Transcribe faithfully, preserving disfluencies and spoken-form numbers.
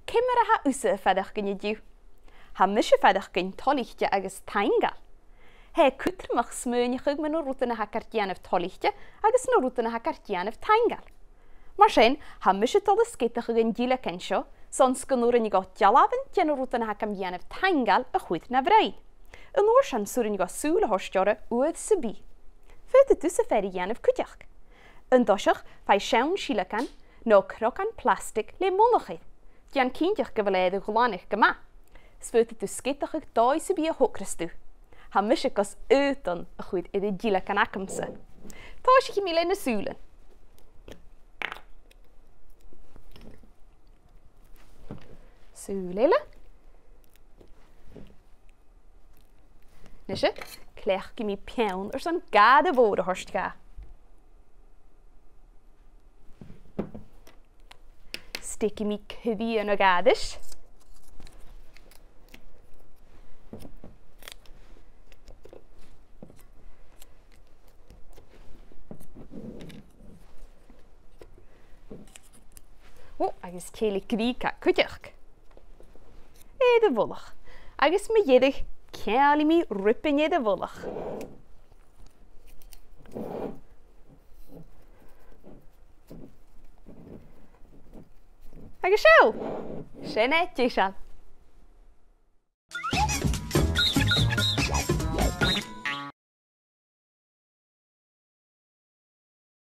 ciamar a tha thusa a' faireachdainn an-diugh? Tha mise a' faireachdainn toilichte agus taingeil. Tha e cudromach smaoineachadh mu na rudan a th' againn ri dhèanamh toilichte agus na rudan a th' againn ri dhèanamh taingeil. Mar sin, tha mise a' dol a sgeadachadh an dìollagan seo, son 's gun urrainn dhomh dealbhan de na rudan a th' agam ri dhèanamh taingeil a chur na bhroinn. An uair sin 's urrainn dhomh sùil a thoirt orra uair sam bith. Faodaidh tusa fear a dhèanamh cuideachd. An toiseach, faigh seann sìolachan no cnocan plastic le mullach air. Dèan cinnteach gu bheil e air a ghlanadh gu math. 'S faodaidh tu sgeadachadh dòigh sam bith a thogras tu. Tha mise gus aodann a chur air an dìollagan agamsa. Tòisichidh mi le na sùilean. Sùil eile. Nise, cleachdaidh mi peann airson gàire mhòr a thoirt dha. Stiogaidh mi cridhe na gàire. Ò, agus tèid le grìogadh cuideachd. Air a' mhullach. Agus mu dheireadh, ceanglaidh mi ribean air a' mhullach. Agus seo! Sin e, deiseil.